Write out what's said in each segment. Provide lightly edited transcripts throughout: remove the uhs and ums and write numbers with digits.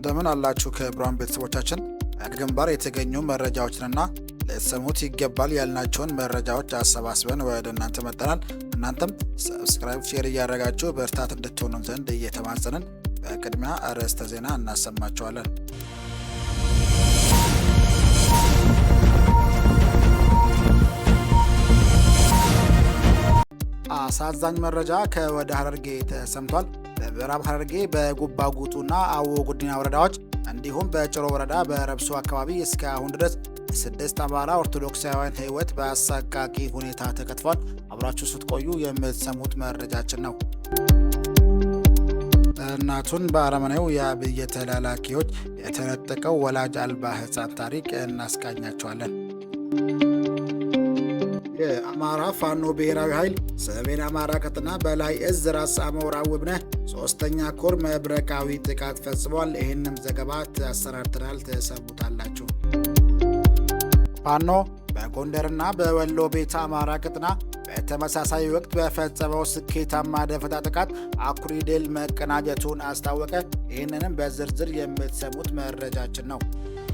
እንደምን አላችሁ ክቡራን ቤተሰቦቻችን። ከግንባር የተገኙ መረጃዎችንና ልትሰሙት ይገባል ያልናቸውን መረጃዎች አሰባስበን ወደ እናንተ መጥተናል። እናንተም subscribe፣ share እያደረጋችሁ ብርታት እንድትሆኑን ዘንድ እየተማጸንን በቅድሚያ አርዕስተ ዜና እናሰማችኋለን። አሳዛኝ መረጃ ከወደ ሐረርጌ ተሰምቷል። በምዕራብ ሐረርጌ በጉባ ጉቱና አዎ ጉዲና ወረዳዎች እንዲሁም በጭሮ ወረዳ በረብሶ አካባቢ እስከ አሁን ድረስ 6 አማራ ኦርቶዶክሳውያን ሕይወት በአሰቃቂ ሁኔታ ተቀጥፏል። አብራችሁ ስትቆዩ የምትሰሙት መረጃችን ነው። እናቱን በአረመኔው የአብይ ተላላኪዎች የተነጠቀው ወላጅ አልባ ሕፃን ታሪክ እናስቃኛቸዋለን። የአማራ ፋኖ ብሔራዊ ኃይል ሰሜን አማራ ቀጠና በላይ እዝ ራስ አሞራ ውብነህ ሶስተኛ ኮር መብረቃዊ ጥቃት ፈጽሟል። ይህንም ዘገባ አሰናድተናል፣ ትሰሙታላችሁ። ፋኖ በጎንደርና በወሎ ቤተ አማራ ቀጠና በተመሳሳይ ወቅት በፈጸመው ስኬታማ ደፈጣ ጥቃት አኩሪ ድል መቀናጀቱን አስታወቀ። ይህንንም በዝርዝር የምትሰሙት መረጃችን ነው።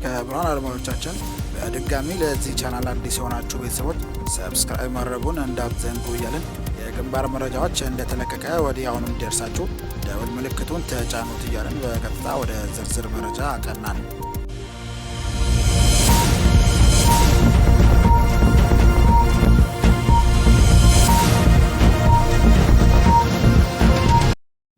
ክቡራን አድማጮቻችን በድጋሚ ለዚህ ቻናል አዲስ የሆናችሁ ቤተሰቦች subscribe ማድረጉን እንዳትዘንጉ እያልን የግንባር መረጃዎች እንደተለቀቀ ወዲያውኑ እንዲደርሳችሁ ደወል ምልክቱን ተጫኑት እያልን በቀጥታ ወደ ዝርዝር መረጃ አቀናን።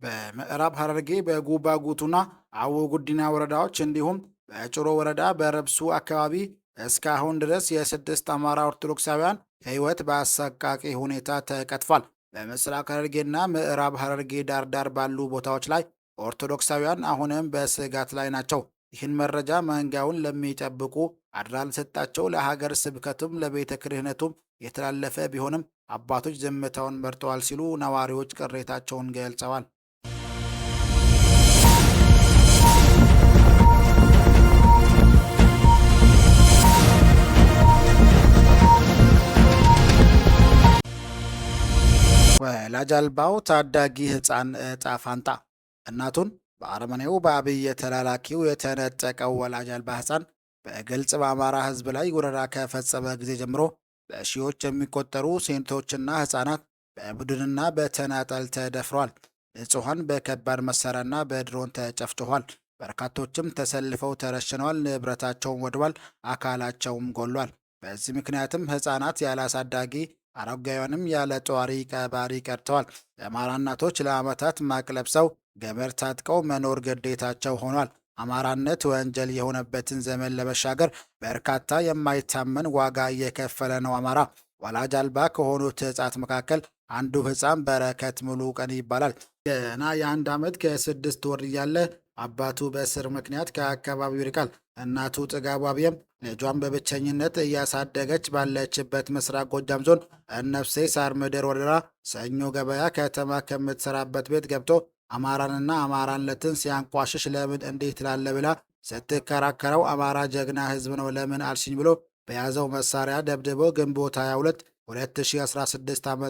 በምዕራብ ሐረርጌ በጉባ ጉቱና አዎ ጉዲና ወረዳዎች እንዲሁም በጭሮ ወረዳ በረብሱ አካባቢ እስካሁን ድረስ የ6 አማራ ኦርቶዶክሳውያን ሕይወት በአሰቃቂ ሁኔታ ተቀጥፏል። በምስራቅ ሐረርጌና ምዕራብ ሐረርጌ ዳር ዳር ባሉ ቦታዎች ላይ ኦርቶዶክሳውያን አሁንም በስጋት ላይ ናቸው። ይህን መረጃ መንጋውን ለሚጠብቁ አድራ ለሰጣቸው ለሀገር ስብከቱም ለቤተ ክህነቱም የተላለፈ ቢሆንም አባቶች ዝምታውን መርጠዋል ሲሉ ነዋሪዎች ቅሬታቸውን ገልጸዋል። ወላጅ አልባው ታዳጊ ሕፃን ዕጣ ፋንታ። እናቱን በአረመኔው በአብይ ተላላኪው የተነጠቀው ወላጅ አልባ ሕፃን በግልጽ በአማራ ሕዝብ ላይ ወረራ ከፈጸመ ጊዜ ጀምሮ በሺዎች የሚቆጠሩ ሴቶችና ሕፃናት በቡድንና በተናጠል ተደፍረዋል። ንጹሐን በከባድ መሳሪያና በድሮን ተጨፍጭፏል። በርካቶችም ተሰልፈው ተረሽነዋል። ንብረታቸውም ወድቧል፣ አካላቸውም ጎሏል። በዚህ ምክንያትም ሕፃናት ያለ አሳዳጊ አረጋውያንም ያለ ጧሪ ቀባሪ ቀርተዋል። የአማራ እናቶች ለዓመታት ማቅ ለብሰው ገመድ ታጥቀው መኖር ግዴታቸው ሆኗል። አማራነት ወንጀል የሆነበትን ዘመን ለመሻገር በርካታ የማይታመን ዋጋ እየከፈለ ነው። አማራ ወላጅ አልባ ከሆኑት ሕፃናት መካከል አንዱ ሕፃን በረከት ሙሉ ቀን ይባላል። ገና የ1 ዓመት ከ6 ወር እያለ አባቱ በእስር ምክንያት ከአካባቢው ይርቃል። እናቱ ጥጋቡ አብየም ልጇን በብቸኝነት እያሳደገች ባለችበት ምስራቅ ጎጃም ዞን እነፍሴ ሳር ምድር ወረዳ ሰኞ ገበያ ከተማ ከምትሰራበት ቤት ገብቶ አማራንና አማራነትን ሲያንቋሽሽ ለምን እንዲህ ትላለ ብላ ስትከራከረው አማራ ጀግና ሕዝብ ነው ለምን አልሽኝ ብሎ በያዘው መሳሪያ ደብድቦ ግንቦት 22 2016 ዓ ም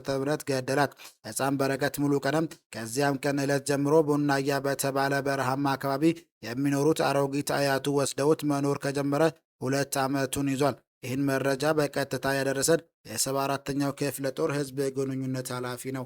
ገደላት። ሕፃን በረከት ሙሉ ቀንም ከዚያም ቀን ዕለት ጀምሮ ቡናያ በተባለ በረሃማ አካባቢ የሚኖሩት አሮጊት አያቱ ወስደውት መኖር ከጀመረ 2 ዓመቱን ይዟል። ይህን መረጃ በቀጥታ ያደረሰን የ74ኛው ክፍለ ጦር ህዝብ ግንኙነት ኃላፊ ነው።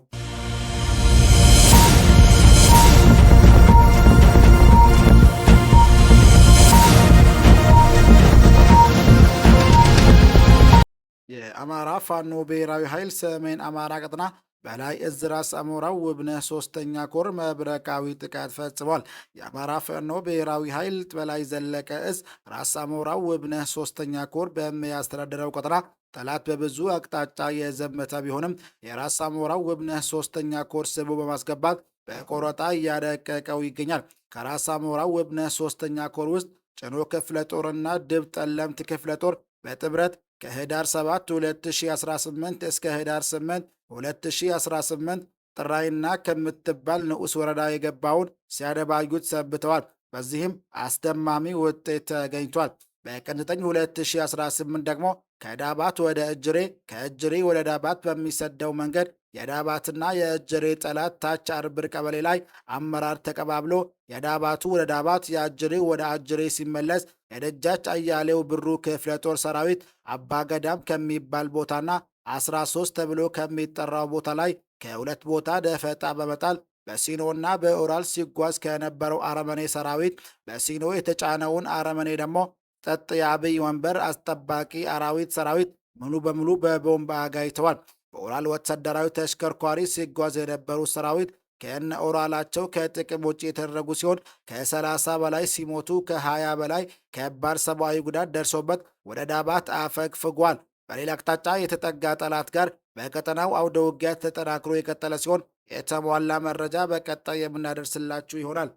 የአማራ ፋኖ ብሔራዊ ኃይል ሰሜን አማራ ቀጠና በላይ እዝ ራስ አሞራው ውብነህ ሶስተኛ ኮር መብረቃዊ ጥቃት ፈጽሟል። የአማራ ፋኖ ብሔራዊ ኃይል በላይ ዘለቀ እዝ ራስ አሞራው ውብነህ ሶስተኛ ኮር በሚያስተዳድረው ቀጠና ጠላት በብዙ አቅጣጫ የዘመተ ቢሆንም የራስ አሞራው ውብነህ ሶስተኛ ኮር ስቦ በማስገባት በቆረጣ እያደቀቀው ይገኛል። ከራስ አሞራው ውብነህ ሶስተኛ ኮር ውስጥ ጭኖ ክፍለ ጦርና ድብ ጠለምት ክፍለ ጦር በጥምረት ከህዳር 7 2018 እስከ ህዳር 8 2018 ጥራይና ከምትባል ንዑስ ወረዳ የገባውን ሲያደባዩት ሰንብተዋል። በዚህም አስደማሚ ውጤት ተገኝቷል። በቀን 9 2018 ደግሞ ከዳባት ወደ እጅሬ፣ ከእጅሬ ወደ ዳባት በሚሰደው መንገድ የዳባትና የእጀሬ ጠላት ታች አርብር ቀበሌ ላይ አመራር ተቀባብሎ የዳባቱ ወደ ዳባት የአጅሬው ወደ አጅሬ ሲመለስ የደጃች አያሌው ብሩ ክፍለ ጦር ሰራዊት አባገዳም ከሚባል ቦታና 13 ተብሎ ከሚጠራው ቦታ ላይ ከሁለት ቦታ ደፈጣ በመጣል በሲኖና በኦራል ሲጓዝ ከነበረው አረመኔ ሰራዊት በሲኖ የተጫነውን አረመኔ ደግሞ ጠጥ የአብይ ወንበር አስጠባቂ አራዊት ሰራዊት ሙሉ በሙሉ በቦምብ አጋይተዋል። በኦራል ወታደራዊ ተሽከርካሪ ሲጓዝ የነበሩ ሰራዊት ከነ ኦራላቸው ከጥቅም ውጭ የተደረጉ ሲሆን ከ30 በላይ ሲሞቱ ከ20 በላይ ከባድ ሰብአዊ ጉዳት ደርሶበት ወደ ዳባት አፈግፍጓል። በሌላ አቅጣጫ የተጠጋ ጠላት ጋር በቀጠናው አውደ ውጊያ ተጠናክሮ የቀጠለ ሲሆን የተሟላ መረጃ በቀጣይ የምናደርስላችሁ ይሆናል።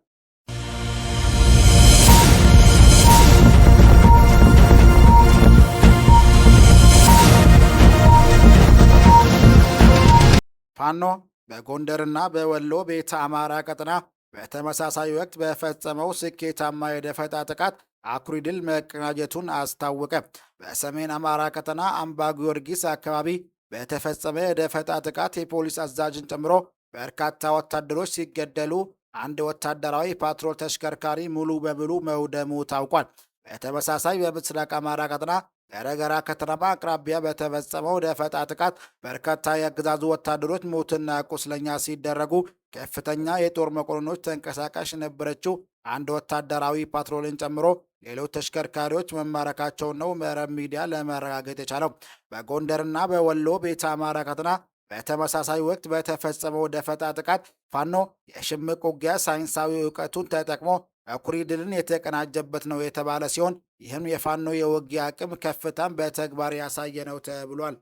ፋኖ በጎንደርና በወሎ ቤተ አማራ ቀጠና በተመሳሳይ ወቅት በፈጸመው ስኬታማ የደፈጣ ጥቃት አኩሪ ድል መቀዳጀቱን አስታወቀ። በሰሜን አማራ ቀጠና አምባ ጊዮርጊስ አካባቢ በተፈጸመ የደፈጣ ጥቃት የፖሊስ አዛዥን ጨምሮ በርካታ ወታደሮች ሲገደሉ አንድ ወታደራዊ ፓትሮል ተሽከርካሪ ሙሉ በሙሉ መውደሙ ታውቋል። በተመሳሳይ በምስራቅ አማራ ቀጠና ገረገራ ከተማ አቅራቢያ በተፈጸመው ደፈጣ ጥቃት በርካታ የአገዛዙ ወታደሮች ሞትና ቁስለኛ ሲደረጉ ከፍተኛ የጦር መኮንኖች ተንቀሳቃሽ የነበረችው አንድ ወታደራዊ ፓትሮልን ጨምሮ ሌሎች ተሽከርካሪዎች መማረካቸውን ነው መረብ ሚዲያ ለማረጋገጥ የቻለው። በጎንደርና በወሎ ቤተ አማራ ቀጠና በተመሳሳይ ወቅት በተፈጸመው ደፈጣ ጥቃት ፋኖ የሽምቅ ውጊያ ሳይንሳዊ እውቀቱን ተጠቅሞ አኩሪ ድልን የተቀናጀበት ነው የተባለ ሲሆን ይህም የፋኖ የውጊያ አቅም ከፍታም በተግባር ያሳየ ነው ተብሏል።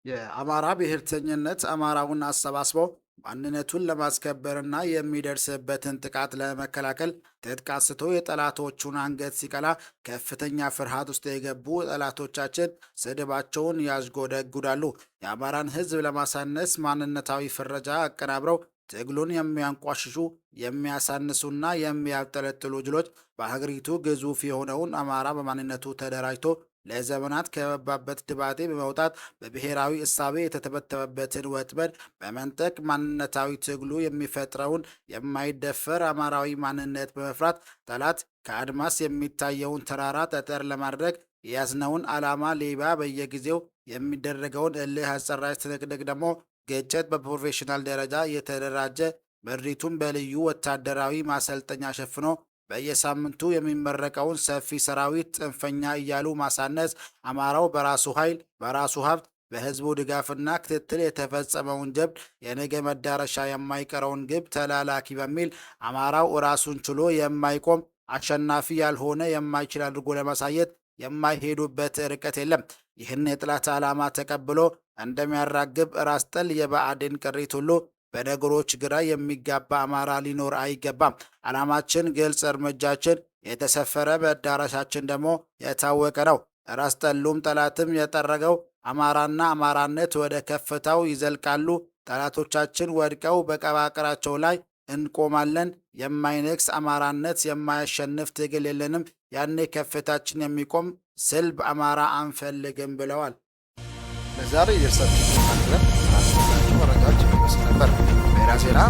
የአማራ ብሔርተኝነት አማራውን አሰባስቦ ማንነቱን ለማስከበርና የሚደርስበትን ጥቃት ለመከላከል ትጥቅ አንስቶ የጠላቶቹን አንገት ሲቀላ ከፍተኛ ፍርሃት ውስጥ የገቡ ጠላቶቻችን ስድባቸውን ያዥጎደጉዳሉ። የአማራን ሕዝብ ለማሳነስ ማንነታዊ ፍረጃ አቀናብረው ትግሉን የሚያንቋሽሹ፣ የሚያሳንሱና የሚያብጠለጥሉ ጅሎች በሀገሪቱ ግዙፍ የሆነውን አማራ በማንነቱ ተደራጅቶ ለዘመናት ከገባበት ድባጤ በመውጣት በብሔራዊ እሳቤ የተተበተበበትን ወጥመድ በመንጠቅ ማንነታዊ ትግሉ የሚፈጥረውን የማይደፈር አማራዊ ማንነት በመፍራት ጠላት ከአድማስ የሚታየውን ተራራ ጠጠር ለማድረግ የያዝነውን ዓላማ ሌባ በየጊዜው የሚደረገውን እልህ አስጨራሽ ትንቅንቅ ደግሞ ግጭት በ professional ደረጃ የተደራጀ ምድሪቱን በልዩ ወታደራዊ ማሰልጠኛ ሸፍኖ በየሳምንቱ የሚመረቀውን ሰፊ ሰራዊት ጽንፈኛ እያሉ ማሳነስ፣ አማራው በራሱ ኃይል በራሱ ሀብት በህዝቡ ድጋፍና ክትትል የተፈጸመውን ጀብድ የነገ መዳረሻ የማይቀረውን ግብ ተላላኪ በሚል አማራው ራሱን ችሎ የማይቆም አሸናፊ ያልሆነ የማይችል አድርጎ ለማሳየት የማይሄዱበት ርቀት የለም። ይህን የጥላት ዓላማ ተቀብሎ እንደሚያራግብ ራስ ጠል የብአዴን ቅሪት ሁሉ በነገሮች ግራ የሚጋባ አማራ ሊኖር አይገባም። ዓላማችን ግልጽ፣ እርምጃችን የተሰፈረ፣ መዳረሻችን ደግሞ የታወቀ ነው። ራስ ጠሉም ጠላትም የጠረገው አማራና አማራነት ወደ ከፍታው ይዘልቃሉ። ጠላቶቻችን ወድቀው በቀባቅራቸው ላይ እንቆማለን። የማይነክስ አማራነት የማያሸንፍ ትግል የለንም። ያኔ ከፍታችን የሚቆም ስልብ አማራ አንፈልግም ብለዋል። ለዛሬ የእርሳችን መረጃዎች ይመስል ነበር። ዜና